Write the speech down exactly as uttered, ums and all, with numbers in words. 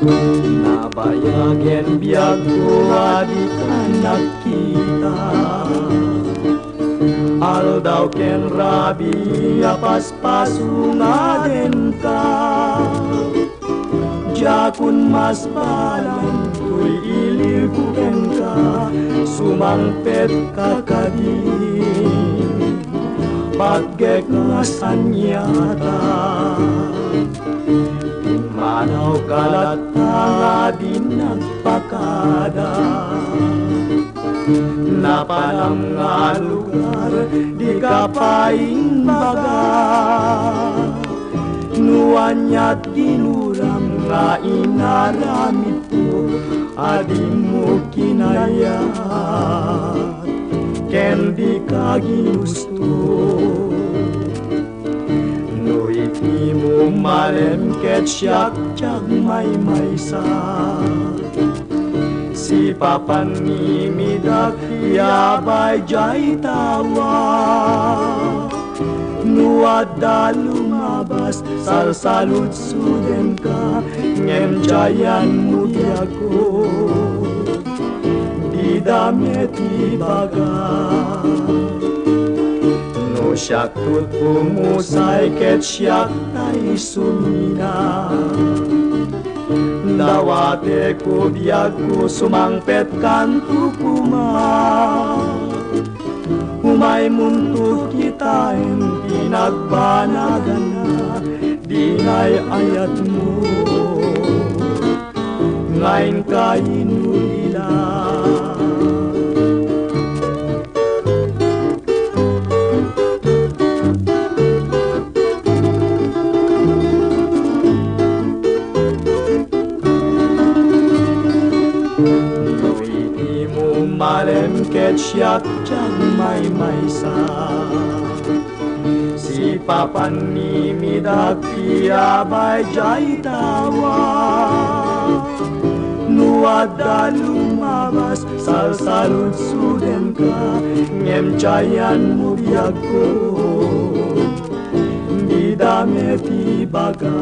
Nabayagen biagko a dika nagkita. Aldaw ken rabii a paspasungadenka. Diakon masbalan toy iliwko kenka, sumangpetka kadi. Patgek nga saniata. Pimmanawka latta nga di nagpakada. Napanam nga lugar, dika pay imbaga. No aniat ginuram nga inaramidko a dimo kinayat, ken dika ginusto. No iti mo malem ket siak ti agmaymaysa, sipapan ni midak ti abay diay tawa. No adda lumabas, salsaludsodenka, ngem diayanmo ti agko. Dida met ibaga. No siak ti pumusay ket siak tay sumina. Dawatek ti biagko, sumangpetkanto koma. Umaymonto kitaen ti nagbanaganna, dinay ayatmo nga inka inulila. No iti mo malem ket siak ti agmaymaysa. Sipapan ni midak ti abay diay tawa. No adda lumabas, salsaludsodenka, ngem diayanmo ti agko. Dida met ibaga.